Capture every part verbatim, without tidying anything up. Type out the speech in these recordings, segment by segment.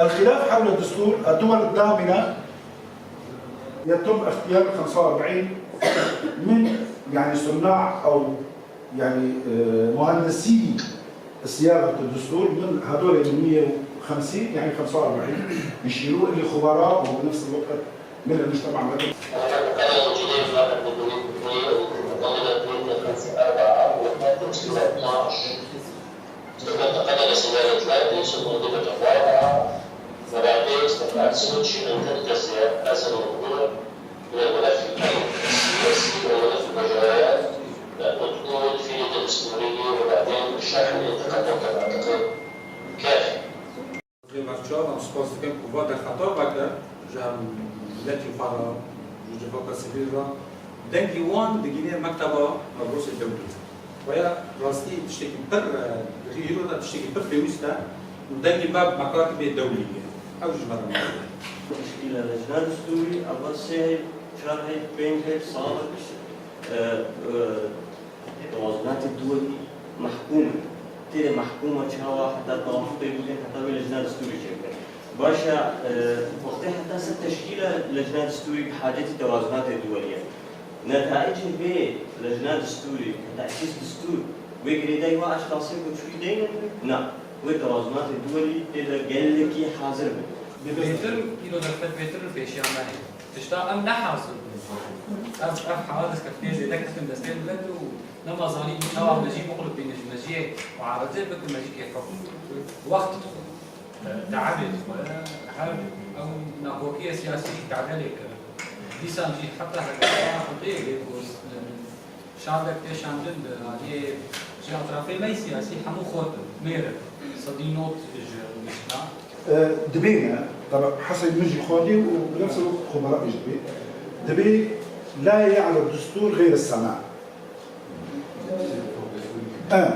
الخلاف حول دستور الدول الضامنة يتم اختيار خمسة وأربعين من، يعني، صناع أو، يعني، آه، مهندسي صياغة الدستور، من هذول من مية وخمسين، يعني، خمسة وأربعين يشيلوا اللي خبراء وبنفس الوقت من المجتمع المدني. وبعدين استطاع السوتشي أن تنتزع هذا الموضوع من الملف السياسي وملف المجريات، لأنه تكون في يد الدستورية، وبعدين الشرح اللي أنت قدمته بعتقد كافي. Rêber çav, em spas dikin ku va derfeta veke ji hev miletî xwe re, ji civaka sivîl re, dengê wan digihîne mekteba mebûsê dewlî. Waya rastî tiştekî pir, e, di vî îro de tiştekî pir pêwîst e û dengê me bi mekatibê dewlî bê. Ew ji me re mezin e. Teşkîla lejna destûrî, eva sê heb, çar heb, pênc heb, sal e, e, Tewazunatê duwelî mehkûm e. Têde mehkûm e, çawa heta tewafuk pê bikin, heta wê lejna destûrî çêbikin. Baş e, e, wextê heta ser teşkîla lejna destûrî bi hacetî tewazunatê duwelî ye. Netayicê vê lejna destûrî, bi tesîs destûr, wê girêdayî wa eşxasê ku çûyî deynin? Na. Wê tewazunatê duwelî têde gelekî hazir bin. Bêtir, îro derfet bêtir li pêşiya me heye. Tişta em ne hazir bûn. Ev, ev hewadis kevtine zêde ketin destê milet û nema zanîbûn çawa me jî biqulipînin, ji me jî muaredê bikin, me jî kêfxwe bûn. Wext dixwe, teebê dixwe, her ew nakokiye siyasî jî tade lê kir. Dîsan jî heta hevdeh Xwedê lê ku Şandek tê şandin bi aliyê ji etrafê me yî siyasî hemû xort in. Mêr in. Sedî nod ji mişna. E, dibê me, teba hesê min jî xwendî û bi nefs xubera jî dibê. Dibê la ye'lu destûr xeyr sema. Em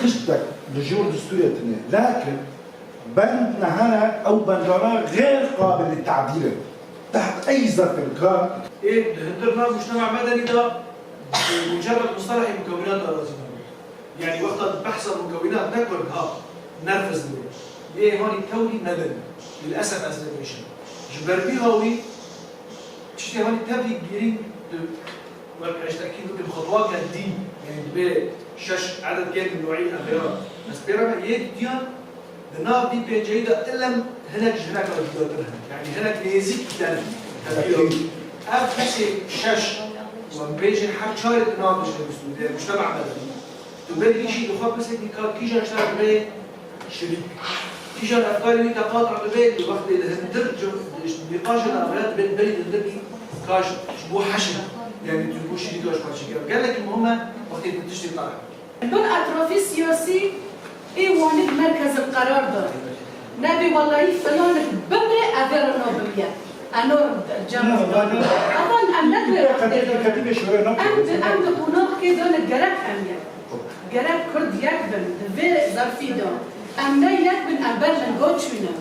tiştek li jor destûrê tune. Lakin bend nehene ew bendana xeyr qabilî tadîl in. Teht ey zerfin ka. Ê di hundir nav mujtema medenî de, e, mucerred mustelehê mukewinat de razî nabin. Yani wexta di behsa mukewinat ne kurd ha, nerfiz dibe. Lê hanî tewlî nedin. Lilesef ez vê bêjim. Ji ber vî hawî tiştê hanî tevlî girîng di, wek ez tekîd bikim, xutwake dî, yani dibe şeş ededkek noî evêra. Ez pê re me yê diyan Di nav vî pênceyî de ilem hinek ji hineka zêdetir hene. Yanî hinek nêzîk tene. Ev kesê şeş, wan bêjin her çarê di nav dijî destûrê, mujtema medeni. Tu berî jî li xwe pirsê dî ka kîjan ji te re dibe şirîk. Kîjan efkarê wî teqat re dibe, di wextê li hundir nîqaşê de avêya dibe berî di hundir ka ji bo heşir. Yanî tu ji bo şirîka ji xwe çêkî. Ev gelekî muhim e wextê tu tiştê tarih. Bin etrafî siyasî ê Wanê di merkezil qerar da. Nebê welahî filanik bimre, evê re nabimiye. Eno cem. Evan em ne di em di, em di qonaxkê de ne gerek em ye. Gerek Kurd yek bin di vê zerfî de. Em ne yek bin, em ber linga çûne.